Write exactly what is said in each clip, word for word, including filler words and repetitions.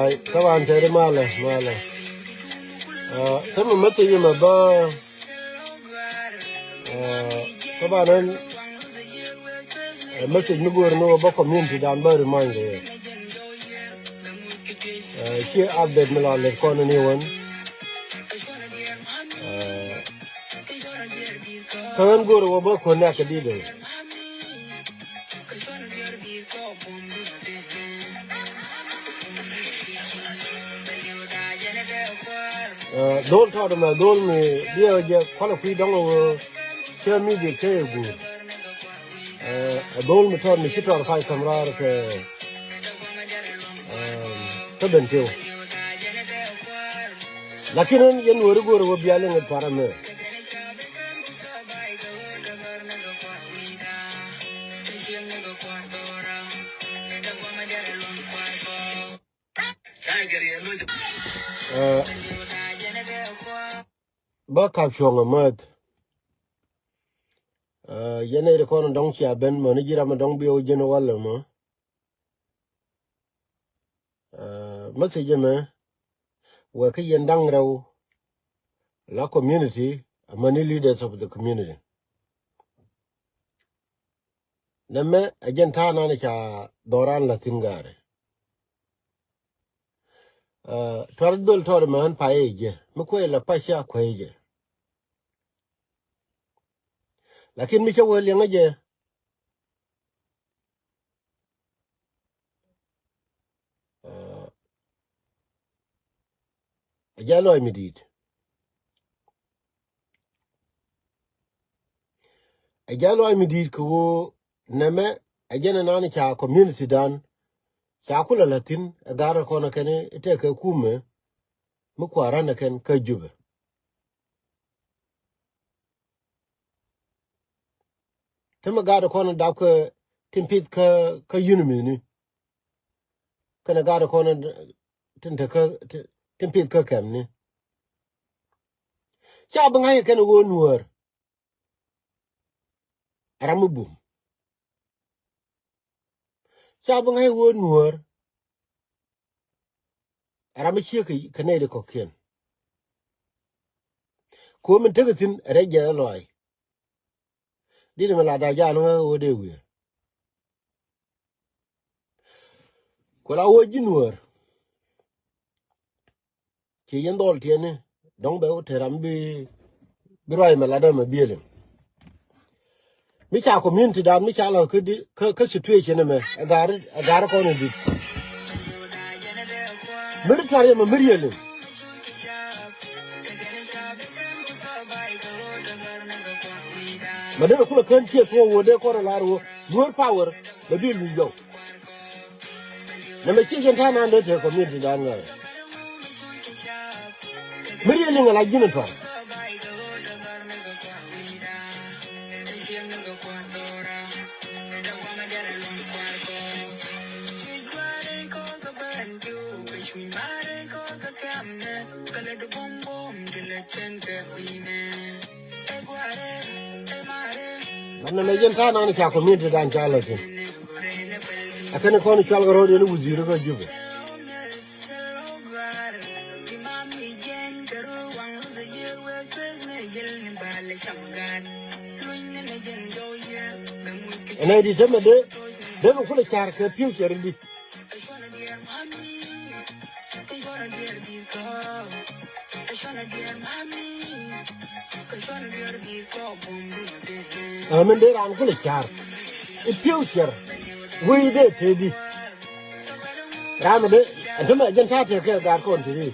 Ai, taban tɛri malɛ, malɛ. Ah, tɛmɛ message mɛ bä, ah, taban ɛn, eh, message mi go̱o̱r ni wä bä community dan bä remind kɛ yɛ. Eh, ci update mi la lɛt kɔn ni wän. Eh, kä ɣän go̱o̱r wä bä connect kɛ dit ɛ. Eh, dhol tɔt mɛ, dhol mi diɛ jɛ kualɛ kui̱ dɔŋ wä cɛ mi diɛ cɛ yɛ guur. Eh, dhol mi tɔt mi ci tɔt kac käm raar kɛ, eh, kä ben tiw. Lakin ɣän yɛn weri go̱o̱r wä bia liŋ ɛ tuar ɛmɛ. Eh, bä kap cuɔ̱ŋ amäth. Eh, yɛn ɛ ri kɔn dɔŋ cia ben mäni ji̱ ram dɔŋ bi wä ji̱n walɛ mɔ. Eh, message mɛ wɛ kä yɛn da̱ŋ rɛw la community amäni leaders of the community. Nɛmɛ ɛ jɛn ta̱a̱ nan ca dhɔran la thi̱n gaari. Eh, tuar dhol tɔɔr mɛ ɣän payɛ jɛ mi kuɛ la pac ca kuɛ jɛ. Lakin mi cä wee liɛŋä jɛ, eh, ɛ jɛ lɔc mi di̱i̱t. Ɛ jɛ lɔc mi di̱i̱t kɛ ɣöö nɛmɛ ɛ jɛn ɛnan ca community dan ca kulɛ la̱thi̱n ɛ ga̱r kɔn ɛ kɛn ɛ tɛkɛ kumɛ mi kua̱ran ɛ kɛn kä Jubɛ. Tämɛ gaat kɔn dap kä tin pith kä, kä yunimini. Kɛnɛ gaat kɔn tin te kä, tin, tin pith kä kɛmni. Ca bi ŋa̱c kɛn ɣöö nuäär. Ram mi bum. Ca bi ŋa̱c ɣöö nuäär. Ram mi ciek kɛ, kɛ nɛy ti kɔ̱kiɛn. Ko̱ min tekɛ thi̱n rɛc jɛ lɔaac. Dit mi la da̱c jal ŋä ɣöö dee wi̱i̱. Ku la wä ji̱ nuäär. Ci yɛn dhɔl tiɛni dɔ̱ŋ bɛ wä te ram bi, bi ruac mɛ latdä mɛ biëliŋ. Mi ca community dan mi ca la kä di, kä, kä situation mɛ ɛ gaari, ɛ gaari kɔn in dit. Mi ri tuar yɛ mɛ mi rieliŋ. Mɛ dee kulɛ kän kiɛ thuɔk wä dee kɔn in lar wä. Nuɔr power bɛ dhil wi̱i̱ jɔw. Nɛmɛ ciec in ta̱a̱ nan dee te community dan ŋa̱. Mi riel in ala ji̱n in tua̱r. Nɛmɛ jɛn ta̱a̱ nan ca community dan ca lɛ thi̱n. Akɛn kɔn cual kɛ ro̱o̱diɛn wudhi̱i̱r kä Jubɛ. Ɛn ɛ di tämɛ dee, dee kɛ kulɛ ca̱r kɛ pi̱w cɛ ri di. Ɛ min dee raan kulɛ ca̱r i̱ pi̱w cɛr wec dee tëëdi. Raan mi dee ɛn tämɛ jɛn ta̱a̱ tëë kɛ gaat kɔn tëëdi.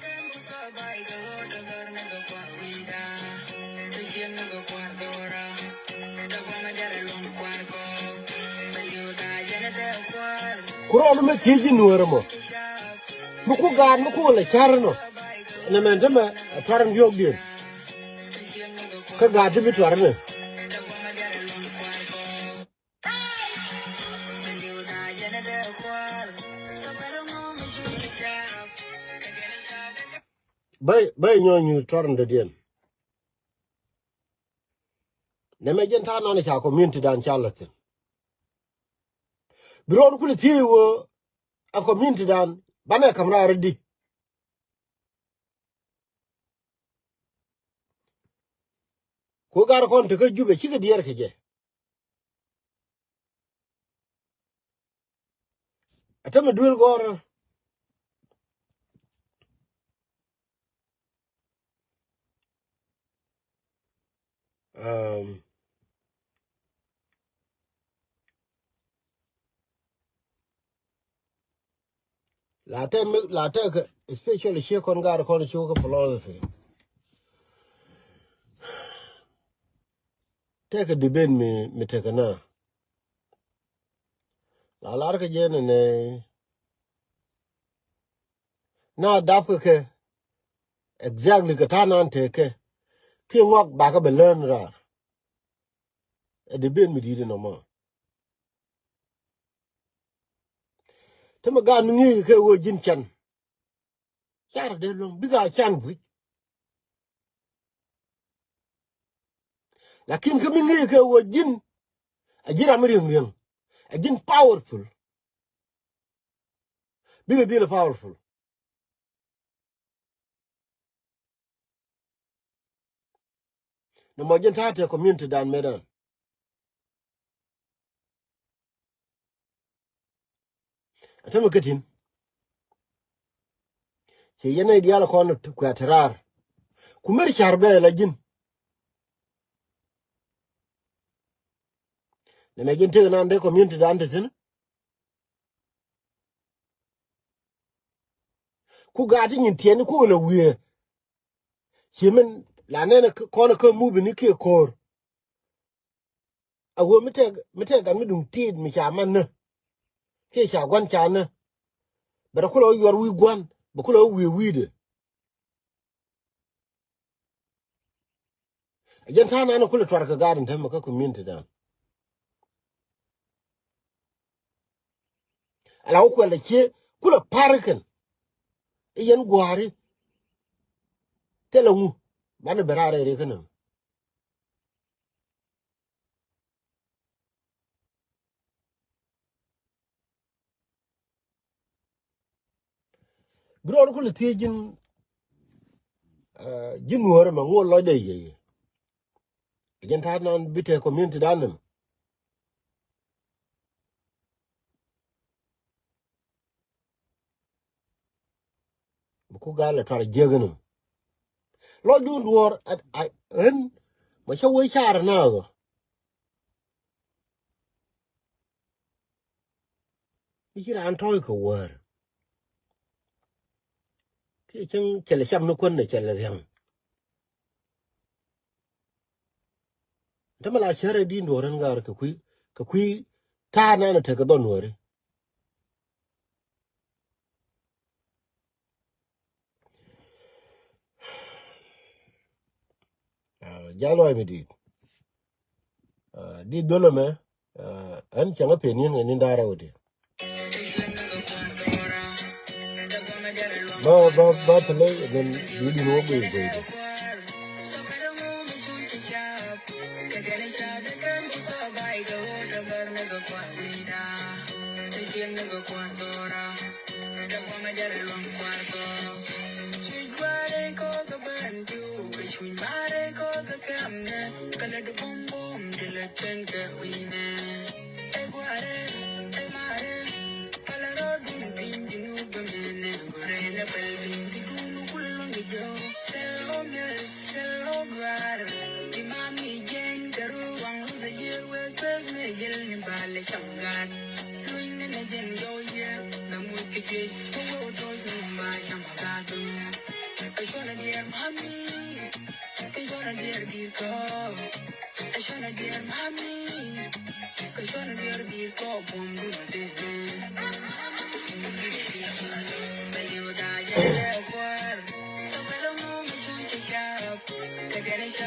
Ku rɔɔdu mi thiec ji̱ nuäärä mɔ. Mi ku gaat mi ku lɛ ca̱r nɔ. Nɛ mɛn te mɛ a tuar in diɔ̱ɔ̱kdiɛn. Kä gaat ti bi tuar ni. Bä, bä nyɔny tuar in dɔ̱diɛn. Nɛ mɛ jɛn ta̱a̱ nɔn ca community dan ca lä thi̱n. Bi rɔɔdu kulɛ thiec wä a community dan banɛ ka̱m raar di. Ku gar kɔn tekä Jubɛ cikɛ diɛɛr kɛ jɛ. A tämɛ duel gɔr. Um, la tɛ mi, la tɛ kɛ, especially cie kɔn gar kɔn ci wä kä philosophy. Tɛ kɛ debate mi, mi tekɛ na. La lar kɛ jɛ nɛ nɛ. Na dap kɛ kɛ exactly kɛ ta̱a̱ nan tekɛ. Kiɛ ŋuak bakɛ bɛ learn raar. Ɛ debate mi di̱i̱t inɔ mɔ. Te mi gaat mi ŋi̱i̱c kɛ ɣöö ji̱n can. Car dee luäŋ bikɛ a can buic. Lakin kä mi ŋi̱i̱c kɛ ɣöö ji̱n a ji̱n ram mi riäŋ riäŋ. A ji̱n powerful. Bikɛ dhil a powerful. Nɛ mɔ jɛn ta̱a̱ tɛ community dan metdan. A tämɛ kä tin. Ci yɛn nɛy diaal kɔn kuɛ a te raar. Ku mer car bɛ la ji̱n. Nɛ mɛ jɛn tek nan dee community dan te thi̱n. Ku gaat ti nyin tiɛɛni ku lɛ wiee. Ci min la nɛn kɔn kä mubi ni kiɛ ko̱o̱r. A wee mi tɛk, mi tɛk gat mi duŋ tiit mi ca man ni. Kiɛ ca gua̱n ca ni. Bɛ rɛ kulɛ wä yuɔr wi̱i̱ gua̱n bɛ kulɛ wä wi̱i̱ wi̱i̱dɛ. A jɛn ta̱a̱ nan kulɛ tuar kɛ gaat in täämɛ kä community dan. Ala wä kuɛl a cie kulɛ pa̱r kɛn. I̱ yɛn gua̱a̱ri thilɛ ŋu banɛ ben raar rɛy ri kä nɛmɛ. Bi rɔɔd kulɛ thiec ji̱n, eh, ji̱n nuäärä mɛ ŋuɔ̱t lɔcdɛ yɛ yɛ. Jɛn ta̱a̱ nan bi te community dan nɛmɛ. Bi ku gal ɛ tuar jiäk inɔ. Lɔcdun duɔ̱ɔ̱r ɛ ɣän mɛ cä wee car naath ɔ. Mi ci raan tɔ̱ɔ̱c kɛ wäär. Kiɛ cäŋ cɛ lɛ cam ni kuän ɛ cɛ lɛ ria̱ŋ. Tämɛ la cärɛ di̱i̱n duɔ̱ɔ̱r ɣän gaar kɛ kui̱, kɛ kui̱ ta̱a̱ nan ɛ tekɛ dhɔn wäri. Ah, jal wa̱i̱ mi di̱i̱t. Ah, di̱i̱t dhol ɛmɛ, ah, ɣän cäŋ a pen yɛn kɛ ni̱n da̱rɛ wä ti. Ba, ba, ba play, and then di̱i̱t in wä guiy guiy di.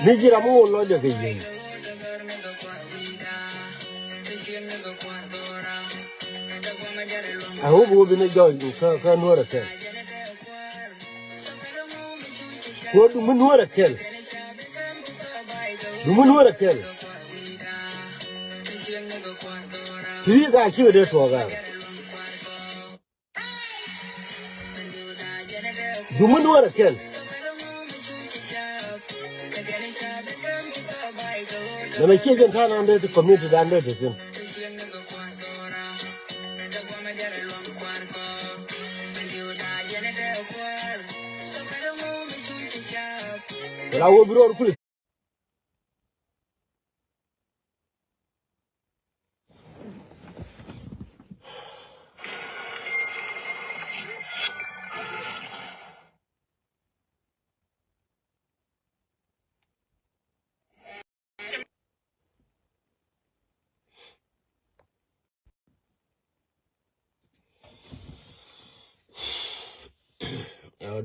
Mi ji̱ ram mi wun lɔcdɛ kɛ yiey. I hope wä bi ni jɔɔc kä, kä Nuɔr ɛ kɛl. Kuɔ dumi Nuɔr ɛ kɛl. Dumi Nuɔr ɛ kɛl. Ti ri ka cikɛ dee tuɔɔk a. Dumi Nuɔr ɛ kɛl. Nɛmɛ ciɛ jɛn ta̱a̱ nan dee ti community dan dee ti thi̱n. Wala wä bi rɔɔd kuli.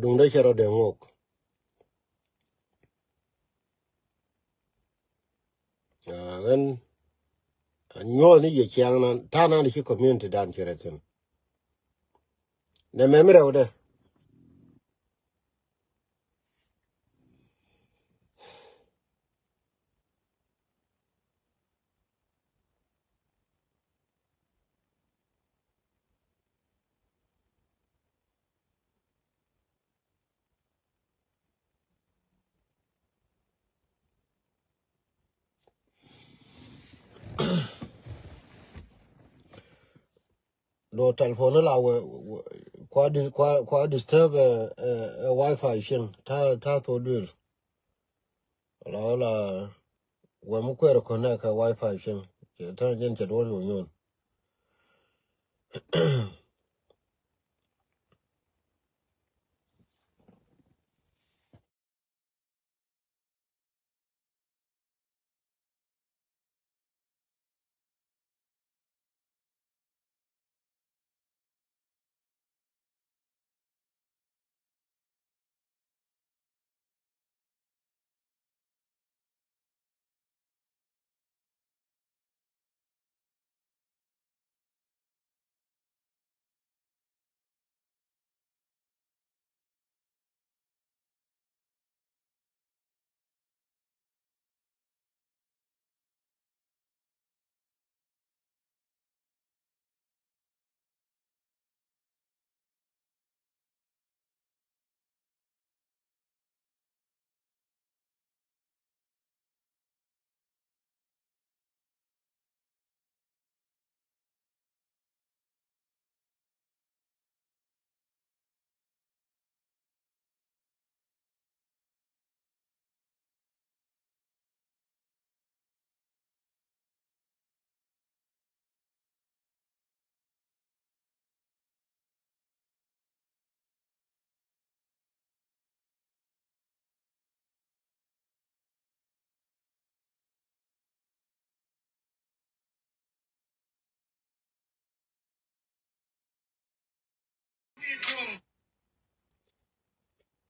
Duŋdä cɛ rɔ dee ŋok. Ɣän nyuɔth ni yɛ ciaŋ nan ta̱a̱ nan ci community dan ci rɛ thi̱n. Nɛ mɛmi rɛwdɛ. Lo telephone la wee, wee, kua dis-, kua, kua disturb, eh, eh, eh, wifi cieŋ. Ta, ta thok duël. La, la, wee mi kuɛɛr connect kɛ wifi cieŋ. Cɛ ta jɛn cɛ duɔl yo nyon.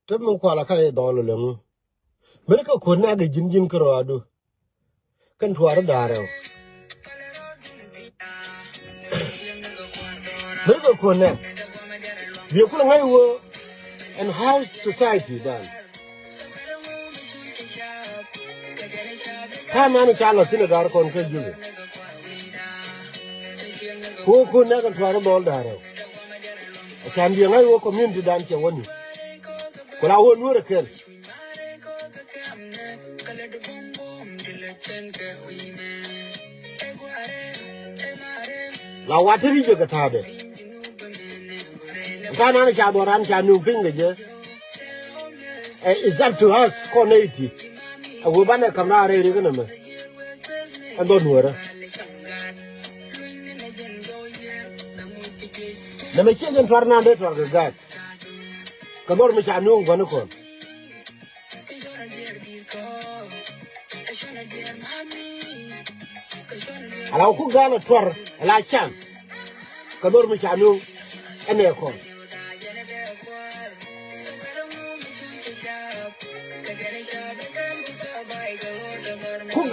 Te mi kual a ka i̱ dhɔl lɛ ŋu. Meri kɛ kuɔt nɛk ji̱n ji̱n kärɔadu. Kɛn tuaari da̱a̱r rɛw. Meri kɛ kuɔt nɛk. Biɛ kulɛ ŋa̱c wee ɛn how society dan. Ta̱a̱ nani ca la̱th thi̱n ɛ ga̱r kɔn kä Jubɛ. Ku wä kuɔt nɛk kɛn tuaari dhɔl da̱a̱r rɛw. Acan biɛ ŋa̱c wä community dan cɛ wäni. Ku la wä Nuɔr ɛ kɛl. La wat ti ri jɛ kɛ ta̱a̱dɛ. Ta̱a̱ nan ca dhɔran ca nuŋ piny kɛ jɛ. Eh, it's up to us kɔn nɛ iti. A wee banɛ kam na rɛy ri kɛ nɛmɛ. Ɛn dhɔ Nuɔrä. Nɛmɛ ciɛ jɛn tuar nan dee tuar kɛ gaat. Kɛ dhɔr mi ca nuŋ gua̱n kɔn. Ala ku gal a tuar ala cam. Kɛ dhor mi ca nuŋ ɛnɛ kɔn.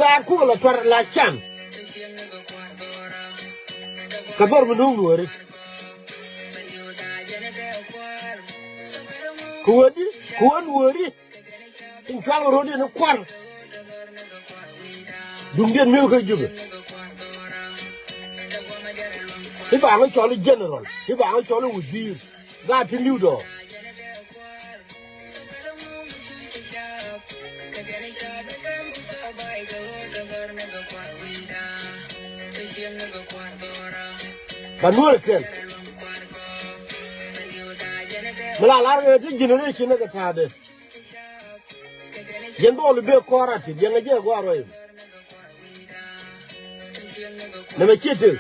Gaat kukɛ la tuar la can. Kɛ dhɔr mi no̱o̱ŋ nuɔ̱ɔ̱ri. Kɛ wä di, kɛ wä nuɔ̱ɔ̱ri. Tin cual kɛ ro̱diɛn i̱ kua̱r. Duŋdiɛn mi̱eth kä Jubɛ. I̱ ba ŋä cɔl i̱ general. I̱ ba ŋä cɔl i̱ wudhiir. Gaat ti li̱w dɔɔr. Ba nuɔ̱ɔ̱r kɛl. Mi la lar ɣöö ti generation ni kɛ ta̱a̱dɛ. Yɛn dhɔl i̱ bee kɔɔr a ti liɛŋɛ jɛ gua̱a̱r rɔy. Nɛmɛ ciɛ tëk.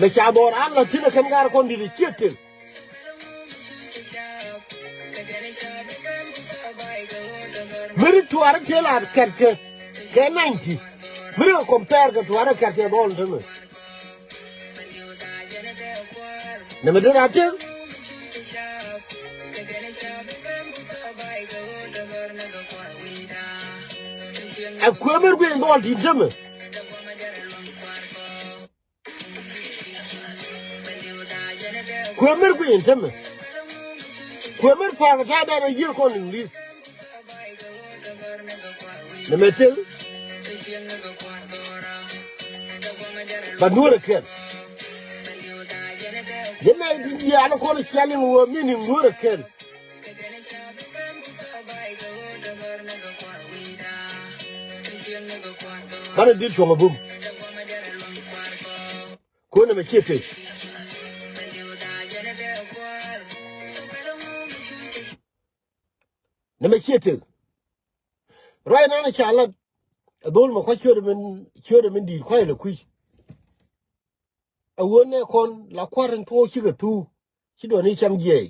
Mɛ ca dhɔr an la thi̱n ɛ kɛn gar kɔn di̱t ɛ ciek tek. Meri tuaarä tëë la kɛt kɛ kɛ ninety. Meri kɛ compare kɛ tuaarä kɛt kɛ dhɔl tämɛ. Nɛmɛ dee ra tek. Ɛ kuëë meri guic in dhɔl di̱t tämɛ. Kuëë meri guic in tämɛ. Kuëë meri pa̱a̱k ta̱a̱ dan a yiëë kɔn English. Nɛmɛ tek. Ba nuɔ̱ɔ̱r ɛ kɛl. Yɛn nɛ diaal kɔn cial in wä mi ni nuɔ̱ɔ̱r ɛ kɛl. Banɛ dhil cuɔ̱ŋ a bum. Kuën nɛmɛ ciɛ tëk. Nɛmɛ ciɛ tëk. Ruac nanɛ ca lat. Ɛ dhol mɛ kua̱c ciötdɛ min, ciötdɛ min di̱i̱t kua̱c lɛ kui̱. Ɛ ɣöö nɛ kɔn la kua̱r in tuɔɔk cikɛ thuu. Ci duɔ̱n i̱ cam jiɛɛc.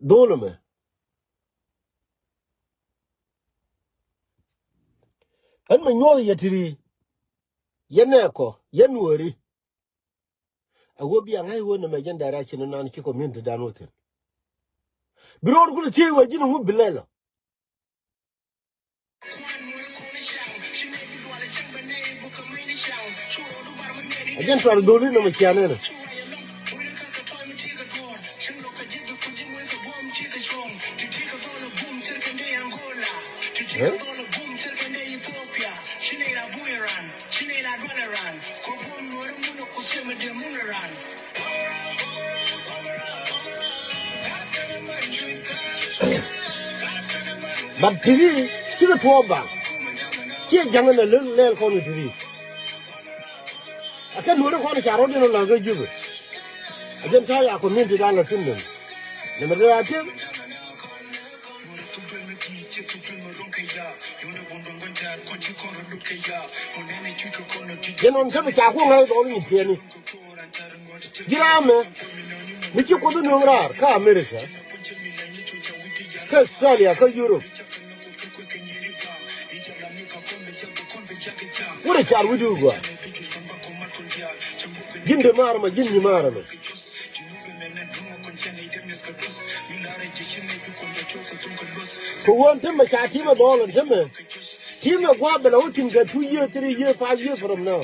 Dhol ɛmɛ. Ɣän mɛ nyuɔ̱th yɛ ti̱ri. Yɛn nɛ kɔ, yɛn nuɔ̱ɔ̱ri. A ɣöö bia ŋa̱c ɣöö nɛmɛ jɛn direction nan ci community dan wä thi̱n. Bi ro̱o̱n kulɛ thiec wä ji̱n ŋu bi lɛl ɔ. A jɛn tuar dholi nɔmɔ cia nɛnɛ. Ɛ? But ti̱ti̱ cikɛ tuɔɔk bak. Ciɛ ja̱ŋ ɛn ɛ lel lɛɛl kɔn i̱ ti̱ti̱. Ɛ kɛ nuɔ̱ɔ̱ri kɔn i̱ ca rɔ̱diɛn ɔ la̱k kä Jubɛ. Ɛ jɛn ta̱a̱ ya community dan lɛ thi̱n nɛn. Nɛmɛ dee a ti̱eŋ. Yɛn ɣän tämɛ ca kuɔ̱ŋ ɣa̱c dhɔl nyin tiɛɛni. Ji̱ raamɛ mi ci Kuoth ɛ nööŋ raar kä America, kä Australia, kä Europe. Wut ɛ car wi̱cdu gɔaa. Ji̱n dee maarä mɛ, ji̱n nyi maarä mɛ. Kɛ ɣöö ɛn tämɛ ca ti̱mɛ dhɔl ɛn tämɛ. Ti̱mɛ gua̱a̱th bɛ la wä thi̱n kɛ two years, three years, five years from now.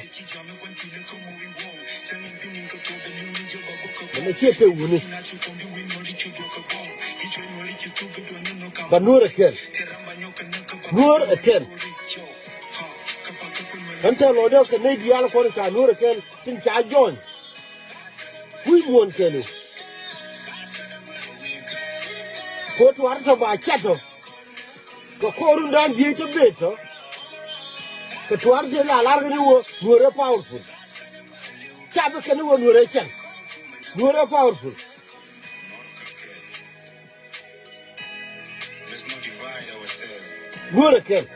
Nɛmɛ ciɛ tëk wuni. Ba nuɔ̱ɔ̱r ɛ kɛl. Nuɔ̱ɔ̱r ɛ kɛl. Ɣän tɛth lɔcdä kɛ nɛy diaal kɔn ca nuɔ̱ɔ̱r ɛ kɛl tin ca jɔny. Kui̱ muɔ̱ɔ̱n kɛɛliw. Kɛ tuaar tɔ ba cɛt tɔ. Kɛ kɔr rundan dhieec tɔ bet tɔ. Kɛ tuaar tɔ la lar kɛ ni wä nuɔ̱ɔ̱r ɛ powerful. Ca bi kɛ ni wä nuɔ̱ɔ̱r ɛ cɛn. Nuɔ̱ɔ̱r ɛ powerful. Nuɔ̱ɔ̱r ɛ kɛl.